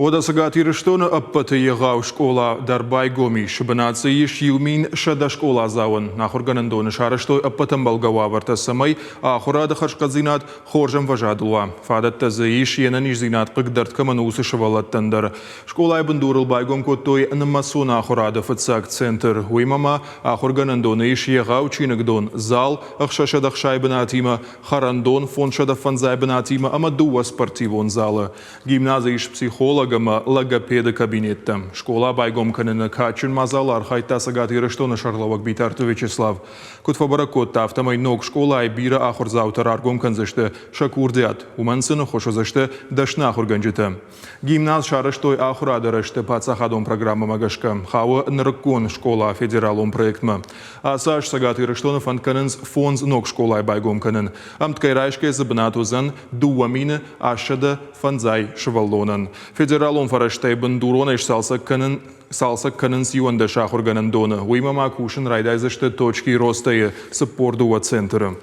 Уӕдӕ Цӕгат Ирыстоны ӕппӕты егъау скъола дӕр байгом ис. Бынат дзы ис 1100 скъоладзауӕн. Ахуыргӕнӕндоны сарӕзтой ӕппӕт ӕмбӕлгӕ уавӕртӕ, цӕмӕй ахуырады хӕрзхъӕддзинад хорз ӕмвӕзадыл уа. Фадӕттӕ дзы ис, йе нӕниздзинад хъыгдӕрд кӕмӕн у, уыцы сывӕллӕттӕн дӕр. Скъолайы бындурыл байгом кодтой нымӕцон ахуырады фыццаг центр. Уыимӕ ма ахуыргӕнӕндоны ис егъау чиныгдон, зал 660 бынатимӕ, хӕрӕндон 505 бынатимӕ ӕмӕ дыууӕ спортивон залы. Гимназы ис психолог ӕмӕ логопеды кабинеттӕ. Скъола байгом кӕныны кадджын мадзалы архайдта Цӕгат Ирыстоны сӕргълӕууӕг Битарты Вячеслав. Куыд фӕбӕрӕг кодта, афтӕмӕй ног скъолайы бирӕ ахуырдзаутӕ раргом кӕндзысты сӕ курдиат. Уымӕн сын ӕххуыс уыдзысты дӕсны ахуыргӕнджытӕ. Гимназ сарӕзтой ахуырады рӕзты паддзахадон программӕмӕ гӕсгӕ. Хауы нырыккон скъола федералон проектмӕ. Ацы аз Цӕгат Ирыстоны фӕнд кӕнынц фондз ног скъолайы байгом кӕнын. Ӕмткӕй райсгӕ дзы бынат уыдзӕн 2000 805 сывӕллонӕн. Федералон фӕрӕзтӕй бындуронӕй сцалцӕг кӕнын цалцӕг кӕнынц 11 ахуыргӕнӕндоны. Уыимӕ ма кусын райдайдзысты Точки роста-йы 42 центры.